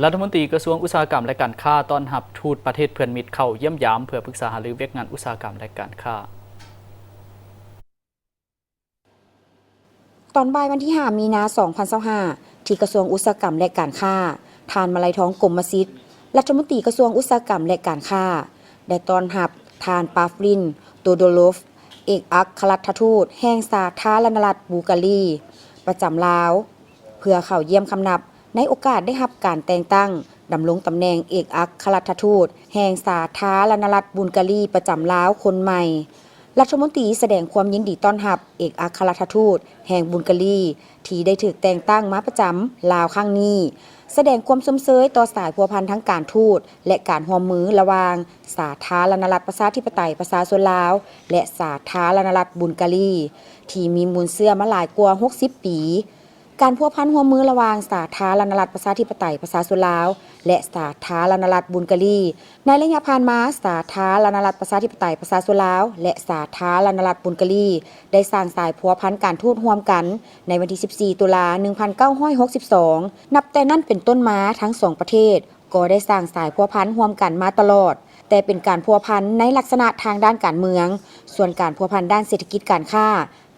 ລັດຖະມົນຕີກະຊວງອຸດສາຫະກຳ ແລະ ການຄ້າ ຕ້ອນຮັບທູດປະເທດເພື່ອນມິດເຂົ້າຢ້ຽມຢາມ ເພື່ອປຶກສາຫາລືວຽກງານອຸດສາຫະກຳ ແລະ ການຄ້າ. ຕອນບ່າຍວັນທີຫ້າ ມີນາ ສອງພັນຊາວຫ້າ ທີ່ກະຊວງອຸດສາຫະກຳ ແລະ ການຄ້າ, ທ່ານ ມະໄລທອງ ກົມມະສິດ ລັດຖະມົນຕີກະຊວງອຸດສາຫະກຳ ແລະ ການຄ້າ ໄດ້ຕ້ອນຮັບທ່ານ ປາຟລິນ ໂຕໂດໂລຟ ເອກອັກຄະລັດຖະທູດແຫ່ງສາທາລະນະລັດບູກາລີ ປະຈຳລາວ ເພື່ອເຂົ້າຢ້ຽມຄຳນັບ ໃນໂອກາດໄດ້ຮັບການແຕ່ງຕັ້ງດຳລົງຕຳແໜ່ງເອກອັກຄະລັດຖະທູດແຫ່ງສາທາລະນະລັດບູນກາລີປະຈຳລາວຄົນໃໝ່. ລັດຖະມົນຕີສະແດງຄວາມຍິນດີຕ້ອນຮັບເອກອັກຄະລັດຖະທູດແຫ່ງບູນກາລີ ທີ່ໄດ້ຖືກແຕ່ງຕັ້ງມາປະຈຳລາວຄັ້ງນີ້, ສະແດງຄວາມຊົມເຊີຍຕໍ່ສາຍພົວພັນທາງການທູດ ແລະ ການຮ່ວມມືລະຫວ່າງສາທາລະນະລັດປະຊາທິປະໄຕປະຊາຊົນລາວ ແລະ ສາທາລະນະລັດບູນກາລີ ທີ່ມີມູນເຊື້ອມາຫຼາຍກວ່າຫົກສິບປີ. ການພົວພັນຮ່ວມມືລະຫວ່າງສາທາລະນະລັດປະຊາທິປະໄຕປະຊາຊົນລາວ ແລະ ສາທາລະນະລັດບູນກາລີ. ໃນໄລຍະຜ່ານມາ, ສາທາລະນະລັດປະຊາທິປະໄຕປະຊາຊົນລາວ ແລະ ສາທາລະນະລັດບູນກາລີ ໄດ້ສ້າງສາຍພົວພັນການທູດຮ່ວມກັນໃນວັນທີສິບສີ່ ຕຸລາ ໜຶ່ງພັນເກົ້າຮ້ອຍຫົກສິບສອງ. ນັບແຕ່ນັ້ນເປັນຕົ້ນມາ, ທັງສອງປະເທດກໍໄດ້ສ້າງສາຍພົວພັນຮ່ວມກັນມາຕະຫຼອດ, ແຕ່ເປັນການພົວພັນໃນລັກສະນະທາງດ້ານການເມືອງ, ສ່ວນການພົວພັນດ້ານເສດຖະກິດການຄ້າ,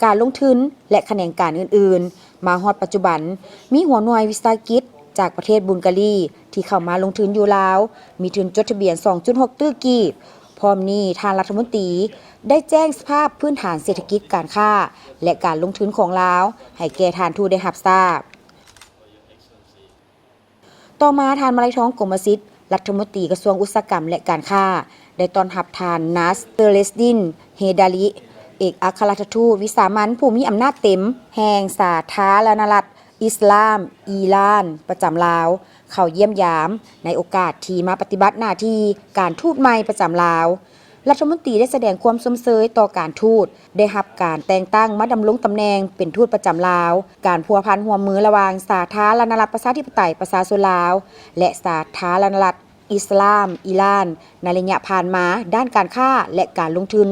ການລົງທຶນ ແລະ ຂະແໜງການອື່ນໆ. ມາຮອດປັດຈຸບັນ, ມີຫົວໜ່ວຍວິສາຫະກິດຈາກປະເທດບູນກາລີ ທີ່ເຂົ້າມາລົງທຶນຢູ່ລາວ ມີທຶນຈົດທະບຽນ ສອງຈຸດຫົກຕື້ກີບ. ພ້ອມນີ້, ທ່ານລັດຖະມົນຕີໄດ້ແຈ້ງສະພາບພື້ນຖານເສດຖະກິດການຄ້າ ແລະ ການລົງທຶນຂອງລາວ ໃຫ້ແກ່ທ່ານທູດໄດ້ຮັບຊາບ. ຕໍ່ມາ, ທ່ານ ມະໄລທອງ ກົມມະສິດ ລັດຖະມົນຕີກະຊວງອຸດສາຫະກຳ ແລະ ການຄ້າ ໄດ້ຕ້ອນຮັບທ່ານ ນາສ ເຕີເລສດິນ ເຮດາລີ ເອກອັກຄະລັດຖະທູດວິສາມັນຜູ້ມີອຳນາດເຕັມແຫ່ງສາທາລະນະລັດອິສລາມອີຣານປະຈຳລາວ ເຂົ້າຢ້ຽມຢາມໃນໂອກາດທີ່ມາປະຕິບັດໜ້າທີ່ການທູດໃໝ່ປະຈຳລາວ. ລັດຖະມົນຕີໄດ້ສະແດງຄວາມຊົມເຊີຍຕໍ່ການທູດ ໄດ້ຮັບການແຕ່ງຕັ້ງມາດຳລົງຕຳແໜ່ງເປັນທູດປະຈຳລາວ, ການພົວພັນຮ່ວມມືລະຫວ່າງສາທາລະນະລັດປະຊາທິປະໄຕປະຊາຊົນລາວ ແລະ ສາທາລະນະລັດອິສລາມອີຣານ ໃນໄລຍະຜ່ານມາ ດ້ານການຄ້າ ແລະ ການລົງທຶນ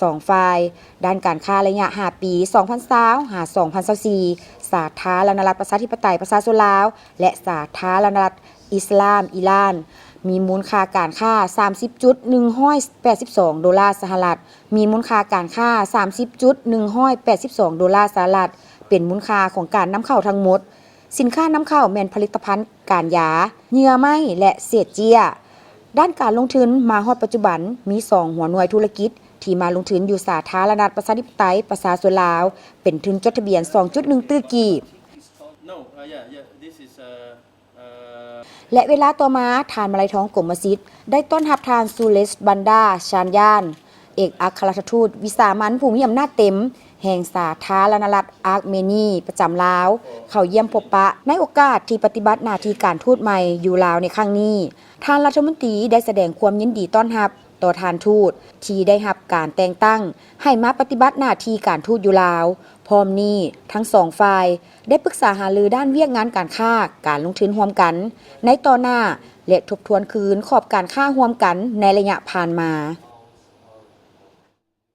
ສອງຝ່າຍ, ດ້ານການຄ້າໄລຍະຫ້າປີ ສອງພັນຊາວ ຫາ ສອງພັນຊາວສີ່ ສາທາລະນະລັດປະຊາທິປະໄຕປະຊາຊົນລາວ ແລະ ສາທາລະນະລັດ ອິສລາມອີຣານ ມີມູນຄ່າການຄ້າສາມສິບຈຸດໜຶ່ງຮ້ອຍແປດສິບສອງໂດລາສະຫະລັດ, ມີມູນຄ່າການຄ້າສາມສິບຈຸດໜຶ່ງຮ້ອຍແປດສິບສອງໂດລາສະຫະລັດ ເປັນມູນຄ່າຂອງການນຳເຂົ້າທັງໝົດ. ສິນຄ້ານຳເຂົ້າແມ່ນຜະລິດຕະພັນການຢາ, ເຫຍື່ອໄມ້ ແລະ ເສດເຈ້ຍ. ດ້ານການລົງທຶນ, ມາຮອດປັດຈຸບັນ ມີສອງຫົວໜ່ວຍທຸລະກິດທີ່ມາລົງທຶນຢູ່ສາທາລະນະລັດປະຊາທິປະໄຕປະຊາຊົນລາວ ເປັນທຶນຈົດທະບຽນ ສອງຈຸດໜຶ່ງຕື້ກີບ. ແລະ ເວລາຕໍ່ມາ, ທ່ານ ມະໄລທອງ ກົມມະສິດ ໄດ້ຕ້ອນຮັບທ່ານ ຊູເລສ ບັນດາ ຊານຢານ ເອກອັກຄະລັດຖະທູດວິສາມັນຜູ້ມີອຳນາດເຕັມແຫ່ງສາທາລະນະລັດອາກເມນີປະຈຳລາວ ເຂົ້າຢ້ຽມພົບປະໃນໂອກາດທີ່ປະຕິບັດໜ້າທີ່ການທູດໃໝ່ຢູ່ລາວໃນຄັ້ງນີ້. ທ່ານລັດຖະມົນຕີໄດ້ສະແດງຄວາມຍິນດີຕ້ອນຮັບຕໍ່ທ່ານທູດທີ່ໄດ້ຮັບການແຕ່ງຕັ້ງໃຫ້ມາປະຕິບັດໜ້າທີ່ການທູດຢູ່ລາວ. ພ້ອມນີ້, ທັງສອງຝ່າຍ ໄດ້ປຶກສາຫາລືດ້ານວຽກງານການຄ້າ, ການລົງທຶນຮ່ວມກັນໃນຕໍ່ໜ້າ ແລະ ທົບທວນຄືນຂອບການຄ້າຮ່ວມກັນໃນໄລຍະຜ່ານມາ.